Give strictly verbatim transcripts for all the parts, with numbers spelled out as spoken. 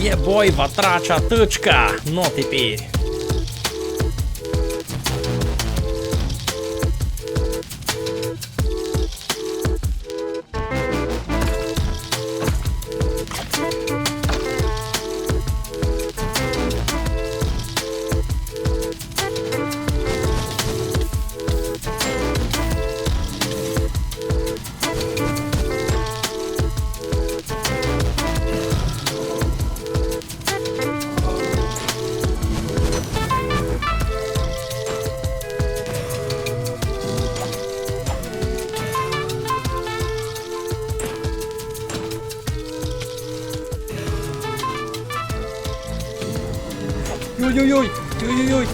Є бой, ватрача тычка. Но тепер. Йой-йой-йой! Йой-йой-йой!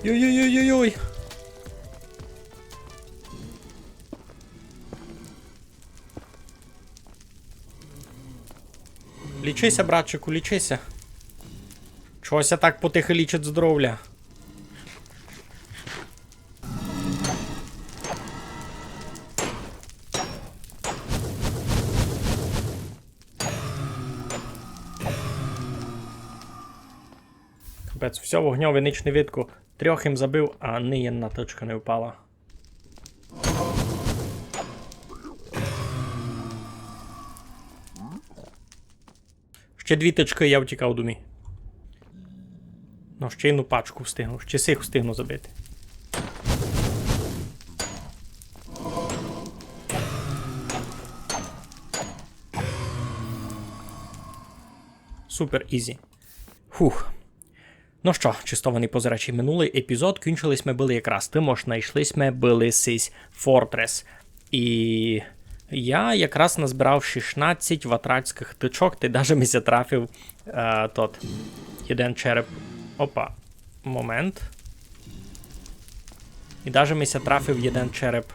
Йой-йой-йой-йой-йой! Лічися, братчику, лічися. Чого ся так потихи лічить здоровля? Капець, всьо, вогньовый, нич не видко. Трьох им забив, а ни єдна тычка не впала. Ще дві тычкы, я втікав домі. Ну, ще єдну пачку встигну, ще сих встигну забити. Супер, ізі. Фух. Ну што, честованый позирачі, минулый епізод кінчили сьме были якраз тым, ож найшли сьме были сись фортрес. І я якраз назбирав шістнадцять ватрацькых тычок, та даже ми ся трафив, е, тот, єден череп. Опа, момент. І даже ми ся трафив єден череп,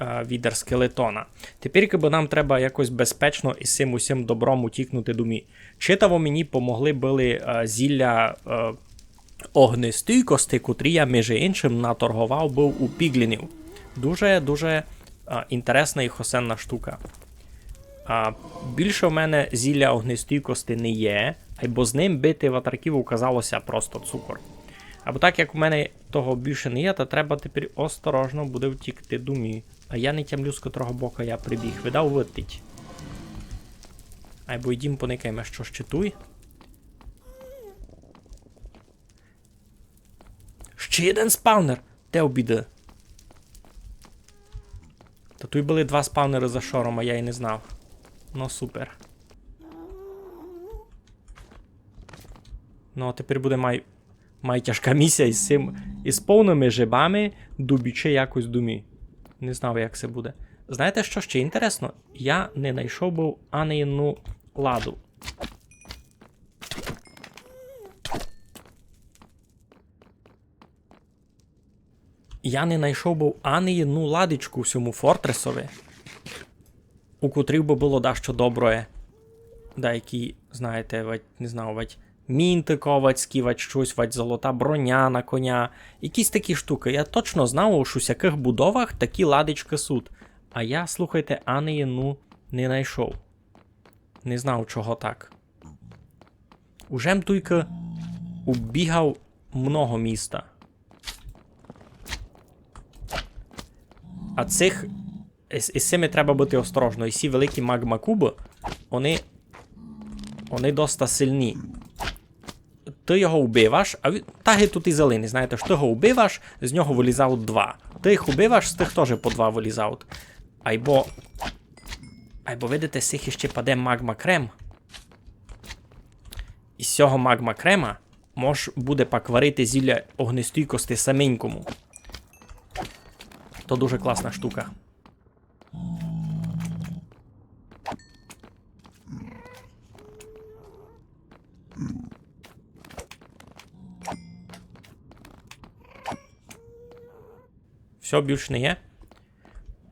е, відер скелетона. Тепер, якбы, нам треба якось безпечно із сим усім добром утікнути домі. Читаво мені помогли были, е, зілля, е, огнестійкости, котрі я, межи іншим, наторговав быв у піґлінів. Дуже, дуже, е, інтересна і хосенна штука. А, більше в мене зілля огнестійкости не є, айбо з ним бити ватраків указало ся просто цукор. Айбо так як у мене того більше не є, та треба тепер осторожно буде втікти домі. А я не тямлю, з котрого бока я прибіг. Видав, видить. Айбо йдім поникайме, што ще туй. Ще єден спавнер! Те обіды. Та туй были два спавнеры за шором, а я й не знав. Ну, супер. Ну, а тепер буде май Май тяжка місія із сим, із повными жебами добічи якось домі. Не знав, як се буде. Знаєте, што ще інтересно? Я не найшов быв ани єдну ладу. Я не найшов быв ани єдну ладичку в сьому фортресови, у котрій бы было дашто доброє. Даякі, знаєте, вать, не знав, вать, мінты ковацькі, вать штось, вать золота броня на коня. Якісь такі штукы. Я точно знав, ож у сякых будовах такі ладичкы сут. А я, слухайте, ани єдну не найшов. Не знав, чого так. Уже м туйкы убігав много міста. А цих, із, із сими треба быти осторожно. І сі великі магма-кубы, они, они доста сильні. Ты його убиваш, а він, та ги тут і зелені, знаєте, што ты го убиваш, з нього вылізають два. Ты їх убиваш, з тых тоже по два вылізають. Айбо, айбо, видите, з сих іще паде магма-крем. Із сього магма-крема мож буде пак варити зілля огнестійкости саменькому. То дуже класна штука. Всьо, більш не є.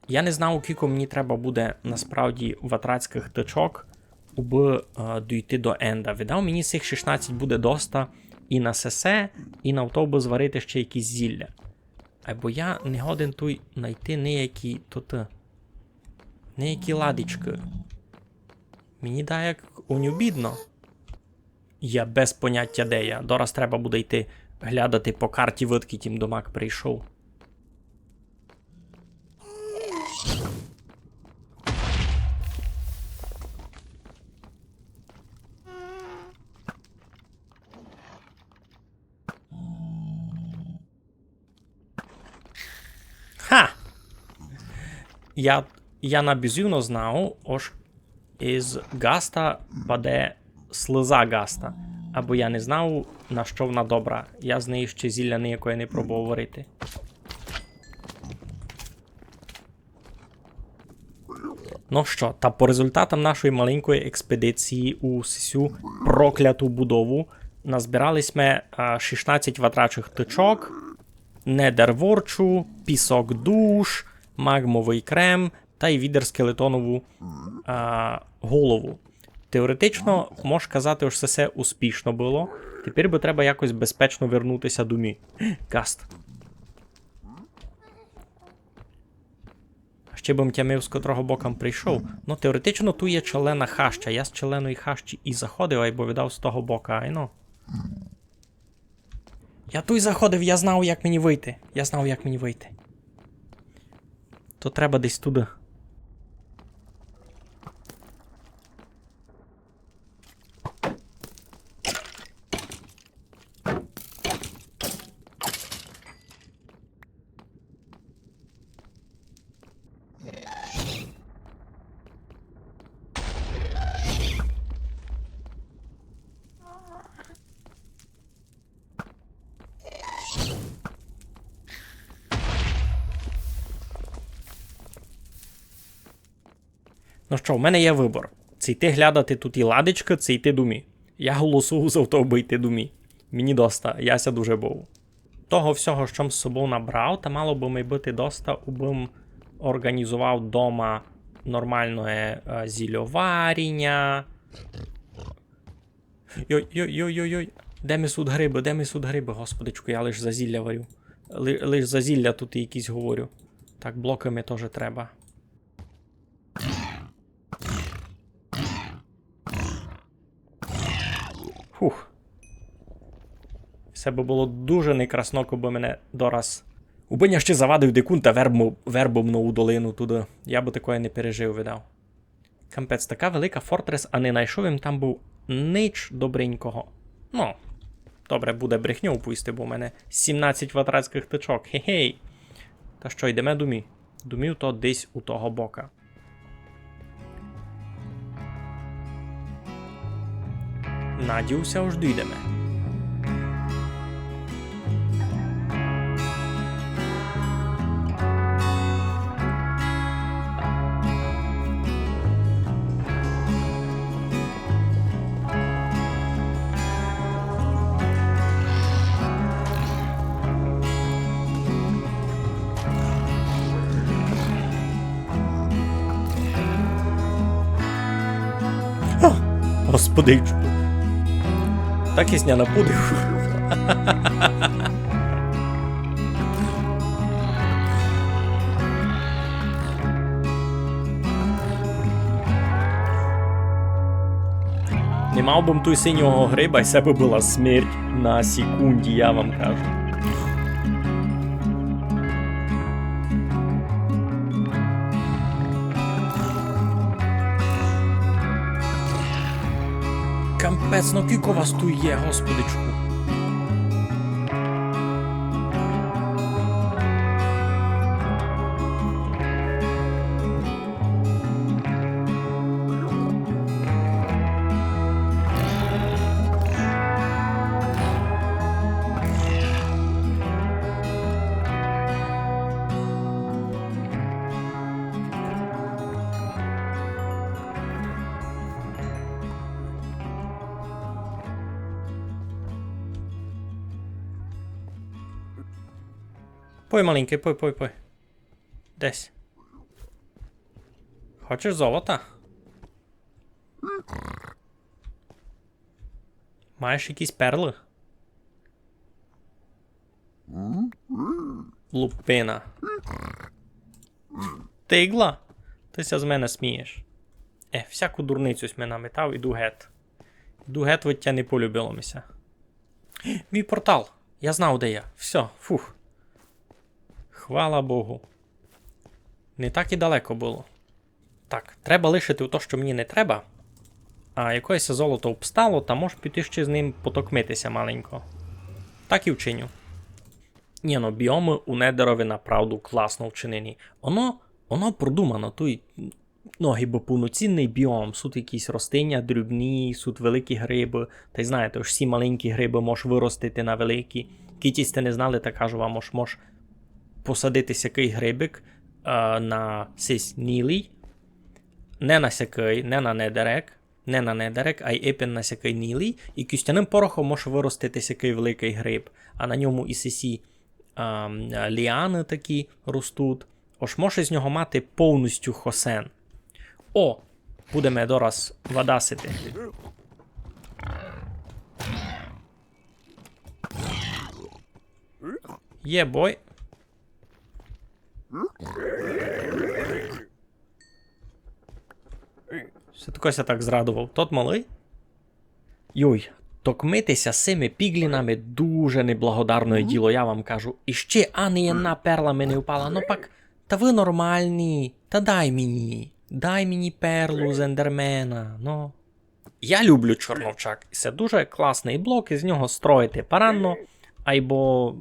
Я не знав, кілько мені треба буде насправді ватрацькых тычок, убы, е, дойти до енда. Видав, мені сих шістнадцять буде доста і на сесе, і на то, убы зварити ще якісь зілля. Айбо я не годен туй найти ніякі тоты, ніякі ладичкы. Мені даяк унь обідно. Я без понятя, де я. Дораз треба буде йти глядати по карті, видкы тім домак прийшов. Ха! Я, я набізувно знав, ож из ґаста паде слиза ґаста. Айбо я не знав, на што вона добра. Я з неї ще зілля ніякоє не пробовав варити. Ну што, та по результатам нашої маленької експедиції у сю прокляту будову назбирали сьме, а, шістнадцять ватрачих тычок, недер ворчу, пісок душ, магмовый крем тай відер скелетонову, а, голову. Теоретично, мож казати, ож се всьо успішно было. Тепер бы треба якось безпечно вернути ся домі. Гаст. А ще бым тямив, з котрого бока м прийшов. Ну, теоретично, туй є челлена хаща. Я з челленої хащі і заходив, айбо видав з того бока, айно. Я туй заходив, я знав, як мені выйти. Я знав, як мені выйти. То треба десь туды. Ну што, в мене є выбор. Ци йти глядати туй ладичкы, ци йти домі. Я голосую за то, абы йти домі. Мені доста, я ся дуже бою. Того всього, што м з собов набрав, та мало бы ми быти доста, убы м орґанізовав дома нормалноє, е, зільоваріня. Йой, йой, йой, йой, йой. Де ми сут грибы, де ми сут грибы, господичку, я лиш за зілля варю. Ли-, лиш за зілля туй якісь говорю. Так, блокы ми тоже треба. Фух. Се бы было дуже некрасно, кобы мене дораз. Убы ня ще завадив дикун та верб-, верб мо у долину туды. Я бы такоє не пережив, видав. Капець, така велика фортрес, а не найшов им там быв нич добренького. Ну, добре, буде брехню уповісти, бо в мене сімнадцять ватрацькых тычок. Хе-хей. Та што, йдеме домі? Домів то десь у того бока. Надію ся, ож дійдеме. Ха! Господи, чу-, так и сня напудив. Не мав бы м туй синього гриба, і се бы была смерть на секунді, я вам кажу. Капець, ну кілько вас туй є, господичку. Пой, маленькый, пой, пой, пой. Десь. Хочеш золота? Маєш якісь перлы? Лупина. Тигла? Ты ся з мене смієш? Е, всяку дурницю сь ми наметав, іду гет. Іду гет, ведь тя не полюбило ми ся. Мій портал. Я знав, де я. Всьо, фух. Хвала Богу. Не так і далеко было. Так, треба лишити то, што мені не треба. А якоєсь золото обстало, та мож піти ще з ним потокмити ся маленько. Так і вчиню. Ні, ну, біомы у Недерови направду класно вчинені. Оно, оно продумано, туй, ну, гибы повноцінный біом, суть якісь ростиня дрібні, суть великі грибы. Тай знаєте, ож всі маленькі грибы мож выростити на великі. Кідь сьте не знали, та кажу вам, ож мож посадити сякый грибик, е, на сись нілій, не на сякый, не на недерек, не на недерек, ай ипен на сякый нілій, і кістяным порохом мож выростити сякый великый гриб, а на ньому і сисі, ам, ліаны такі ростуть. Ож мож із нього мати повністю хосен. О, будеме дораз вадасити. Є, бой. Всьо тако ся так зрадовав. Тот малый? Йой, токмити ся з сими піґлінами дуже неблагодарноє діло, я вам кажу. І ще ани єдна перла ми не впала. Ну пак, та вы нормалні, та дай мені, дай мені перлу з ендермена, ну. Я люблю чорновчак, і се дуже класный блок, із нього строїти паранно, айбо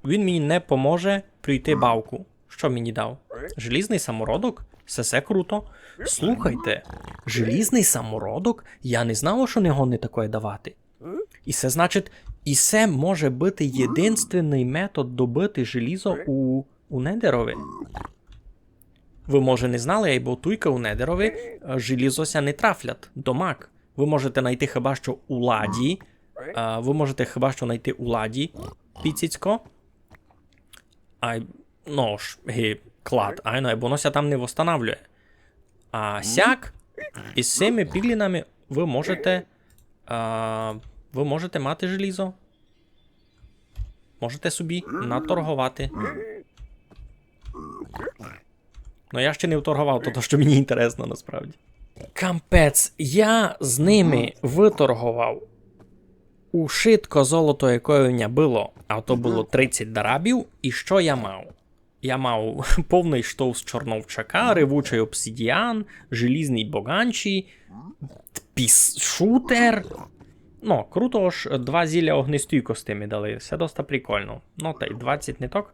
він мені не поможе пройти бавку. Што мені дав? Желізный самородок? Сесе круто. Слухайте, желізный самородок? Я не знав, што не годні такоє давати. І се значить, і се може быти єдинственный метод добыти желізо у, у Недерови. Вы, може, не знали, айбо туйка у Недерови, е, желізо ся не трафлять, домак. Вы можете найти хіба што у ладі, е, вы можете хіба што найти у ладі піціцько. Ай, ну ж, ги, клад, айно, айбо воно ся там не восстанавлює. А сяк, із сими піґлінами вы можете, е, вы можете мати желізо. Можете собі наторговати. Ну, я ще не вторговав, то, то, што мені інтересно насправді. Кампець, я з ними выторговав ушытко золото, якоє у мене было, а то было тридцять дарабів, і што я мав? Я мав повный штовс чорновчака, ревучый обсидіан, желізный боганчі, піс-, шутер. Ну, круто, ож два зілля огнестійкости ми дали. Се доста прикольно. Ну, тай двадцять ниток.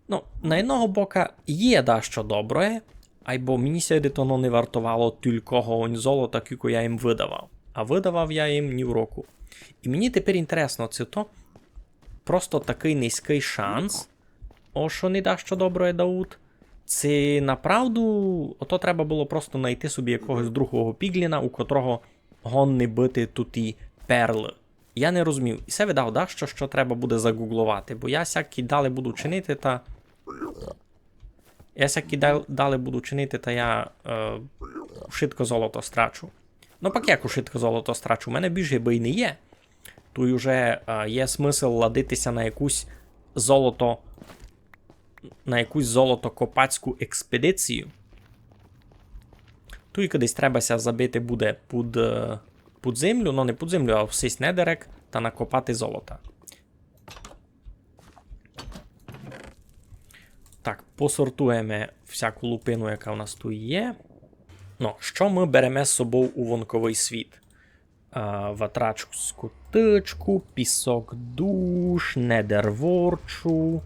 Ну, на одного бока є дашто добре, айбо мені ся видить, воно не вартовало тулького онь золота, кілько я їм выдавав. А выдавав я їм нівроку. І мені тепер інтересно, ци то просто такый низькый шанс, о, што не дашто добре дають. Ци направду, ото треба было просто найти собі якогось другого піґліна, у котрого годні быти туті перлы. Я не розумів. І се видав дашто, што треба буде загугловати, бо я сяк і далі буду чинити, та... Я сяк і дал-, далі буду чинити, та я, е, ушытко золото страчу. Ну, пак як ушытко золото страчу? У мене більш гибы й не є. Туй уже, е, є смысл ладити ся на якусь золото, на якусь золотокопацьку експедицію. Туй кудись треба ся забити буде під, е, під землю, ну, не під землю, а в сись недерек, та накопати золота. Так, посортуєме всяку лупину, яка в нас туй є. Ну, што мы береме з собов у вонковый світ? А, ватрачку, скутичку, пісок душ, недерворчу,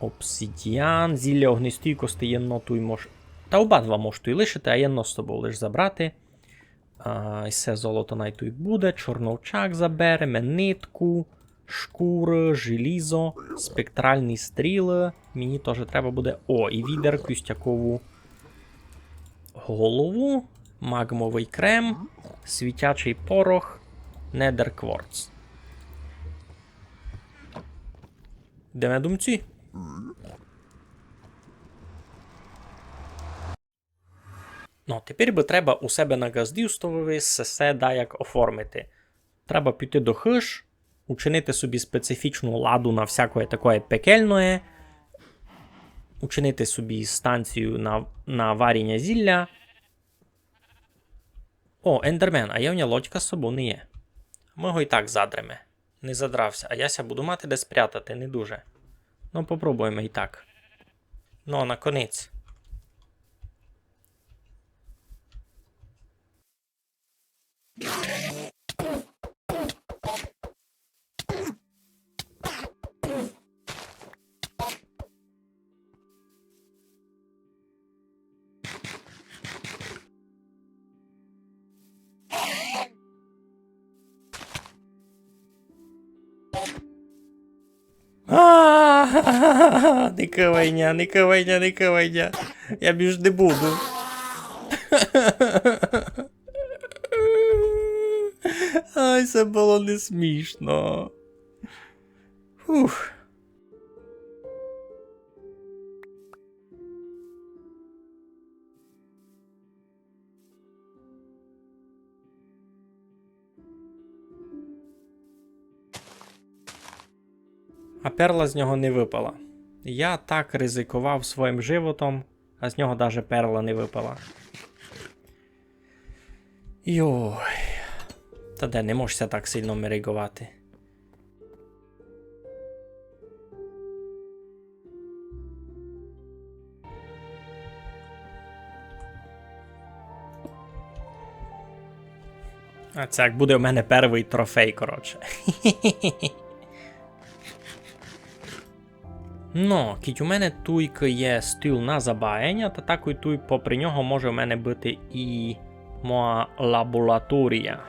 обсидіан, зілля огнестійкости єдно туй мож-, та обидва мож туй лишити, а єдно з собов лиш забрати. А, і се золото най туй буде, чорновчак забереме, нитку, шкуры, желізо, спектральні стрілы. Мені тоже треба буде. О, і відер кістякову голову, магмовый крем, світячый порох, недеркворц. Йдеме, думці. Ну, тепер бы треба у себе на ґаздівствови сесе даяк оформити. Треба піти до хыж, учинити собі специфічну ладу на всякоє такоє пекельноє, учинити собі станцію на, на варіння зілля. О, ендермен, а є в ня лодька з собов? Не є. Мы го й так задреме. Не задрав ся, а я ся буду мати де спрятати, не дуже. Ну, попробуєме й так. Ну, наконець. А, не кывай ня, не кывай ня, не кывай ня. Я більш не буду. Ай, се было не смішно. Фух. А перла з нього не выпала. Я так ризиковав своїм животом, а з нього даже перла не выпала. Йой. Та де, не можеш ся так сильно мериґовати. А це як буде у мене первый трофей, коротше. Но, кідь у мене туйкы є стіл на забавеня, та такой туй попри нього може у мене быти і моя лабораторія.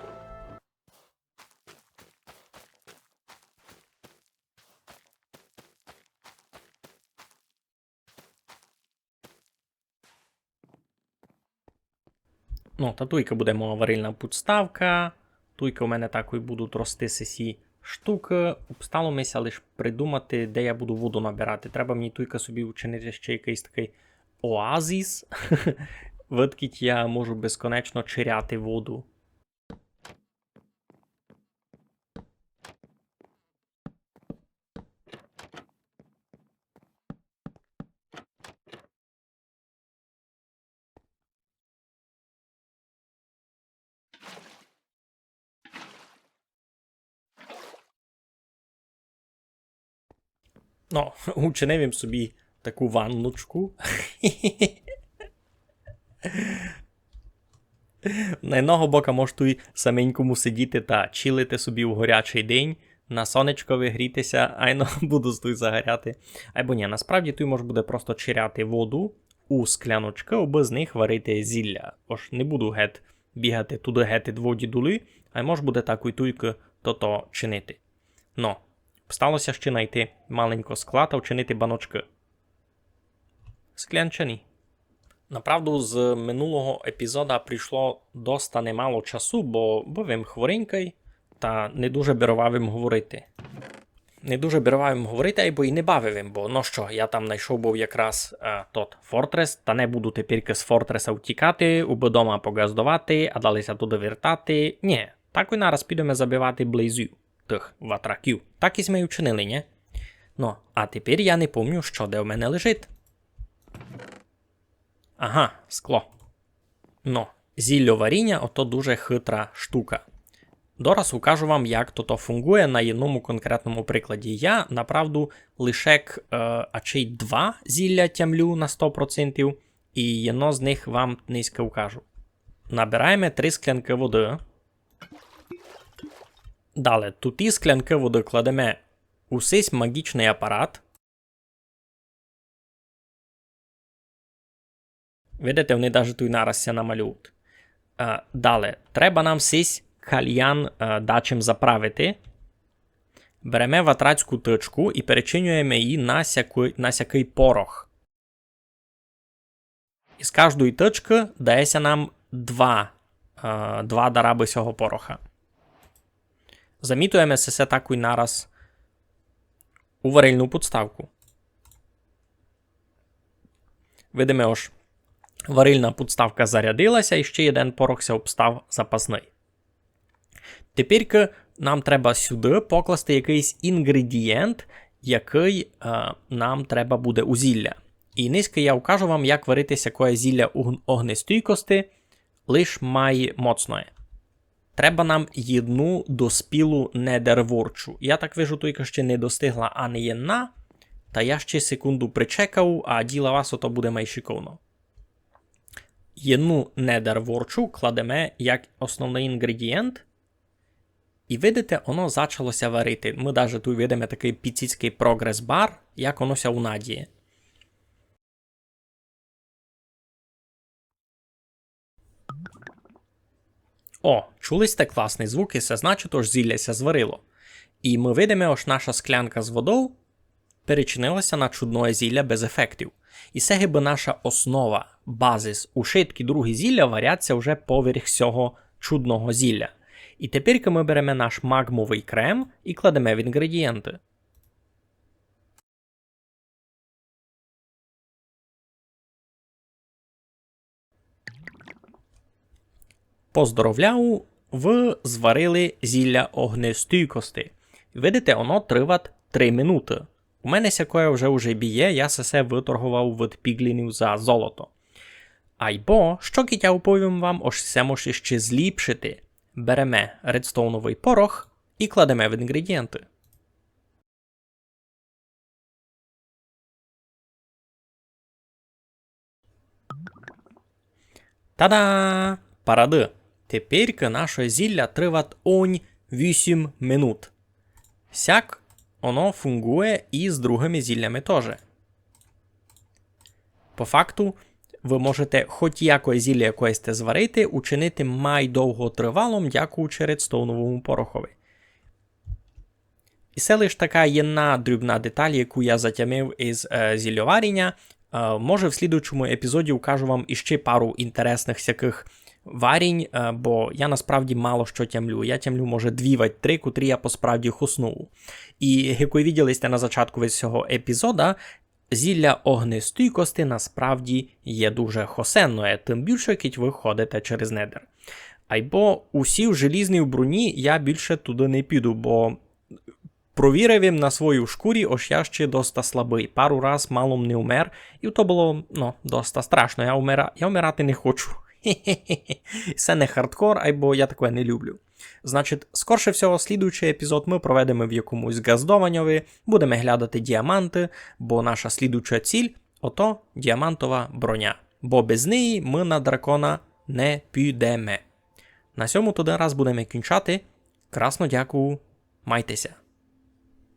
Ну, та туйка буде моя варильна підставка. Туйка у мене такой будуть рости сесі штукы. Обстало ми ся лиш придумати, де я буду воду набирати. Треба мені туйка собі учинити ще якыйсь такый оазис. Видкіть я можу безконечно черяти воду. Ну, учинив им собі таку ванночку. На одного бока мож туй саменькому сидіти та чилити собі у горячый день, на сонечкови грітися, айно буду туй загоряти. Айбо ні, насправді туй мож буде просто черяти воду у скляночкы, абы з них варити зілля. Ож не буду гет бігати туды гет ид воді дулі, ай мож буде такой туйкы тото чинити. Но, стало ся ще найти маленько скла та вчинити баночкы. Склянчані. Направду, з минулого епізода пройшло доста немало часу, бо быв им хворенькый та не дуже бировав им говорити. Не дуже бировав им говорити, айбо й не бавив им, бо, ну што, я там найшов быв якраз, е, тот фортрес, та не буду теперь з фортреса втікати, убы дома погаздовати, а далі ся туды вертати. Нє, так і нараз підеме забивати блейзів, тых ватраків. Так і сьме й учинили, нє? Ну, а теперь я не помню, што де в мене лежить. Ага, скло. Но, зільоваріня, ото дуже хитра штука. Дораз укажу вам, як то, то фунґує на єдному конкретному прикладі. Я, направду, лише к-, е, ачей два зілля тямлю на сто процентів, і єдно з них вам нынька укажу. Набираєме три склянкы воды. Дале, туй склянкы воды кладеме у сись магічный апарат. Видите, они даже туй нараз ся намалюють. Е, дале, треба нам сись кальян, е, дачим заправити. Береме ватрацьку тычку і перечинюєме її на сяку-, на сякый порох. Із каждої тычкы дає ся нам два, е, два дарабы сього пороха. Замітуєме сесе такой нараз у варильну підставку. Видиме, ож варильна підставка зарядила ся, і ще єден порох ся обстав запасный. Теперь Нам треба сюды покласти якыйсь інгредієнт, якый, е, нам треба буде у зілля. І нынька я укажу вам, як варити сякоє зілля уг-, огнестійкости, лиш май моцноє. Треба нам єдну доспілу недер ворчу. Я так вижу, туйка ще не достигла ани єдна, та я ще секунду причекав, а діла вас ото буде май шиковно. Єдну недер ворчу кладеме як основный інгредієнт. І видите, оно зачало ся варити. Мы даже туй видиме такый піціцькый прогрес-бар, як оно ся унадіє. О, чули сьте класный звук, і се значить, ож зілля ся зварило. І мы видиме, ож наша склянка з водов перечинила ся на чудноє зілля без ефектів. І се гибы наша основа, базис. Ушыткі другі зілля варять ся вже поверх сього чудного зілля. І теперь мы береме наш магмовый крем і кладеме в інгредієнты. Поздоровляю, вы зварили зілля огнестійкости. Видите, оно триват три минуты. У мене сякоє вже у жебі є, я се, се выторговав від піґлінів за золото. Айбо, што кідь я уповім вам, ож се мож іще зліпшити. Береме редстоуновый порох і кладеме в інгредієнты. Та-да! Парады! Теперька наше зілля триват онь вісім минут. Сяк оно фунґує і з другыми зіллями тоже. По факту, вы можете хоть якоє зілля, якоє сьте зварите, учинити май довготривалым, дякуючи редстоуновому порохови. І се лиш така єдна дрібна деталь, яку я затямив із, е, зільоваріня. Е, може, в слідуючому епізоді укажу вам іще пару інтересных всякых варінь, е, бо я насправді мало што тямлю. Я тямлю, може, дві вать три, котрі я посправді хосную. І, як вы виділи сьте на зачатку весь сього епізода, зілля огнестійкости насправді є дуже хосенноє, тым більше, кідь вы ходите через недер. Айбо усі в желізній броні, я більше туды не піду, бо провірив им на своїй шкурі, ож я ще доста слабый. Пару раз мало м не умер, і то было, ну, доста страшно. Я умира-, я умирати не хочу. Се не хардкор, айбо я таке не люблю. Значить, скорше всього, слідуючый епізод мы проведеме в якомусь ґаздованьови, будеме глядати діаманты, бо наша слідуюча ціль — ото діамантова броня. Бо без неї мы на дракона не підеме. На сьому тогды раз будеме кінчати. Красно дякую. Майте ся.